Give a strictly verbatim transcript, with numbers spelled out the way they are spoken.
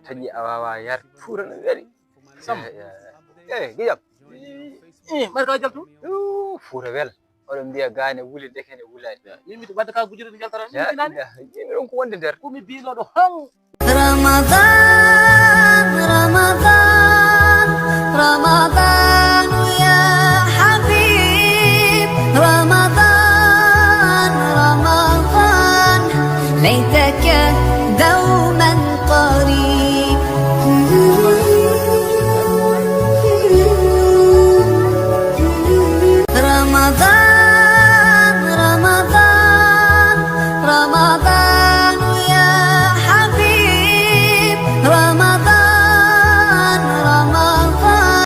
Taƴi a waawaa yar. Fuuta no weli. Sam. Eyi gijam. Ɓay ka jaltu. Fuuta wel. Oɗon mbiya gaane wuli ndeke ne wulaani. Min mi wadde ka gujjude mi jaltata. Min finani. Yimi ɗon ko wonde nder. Ko mi biloɗo hon. Ramadan, Ramadan.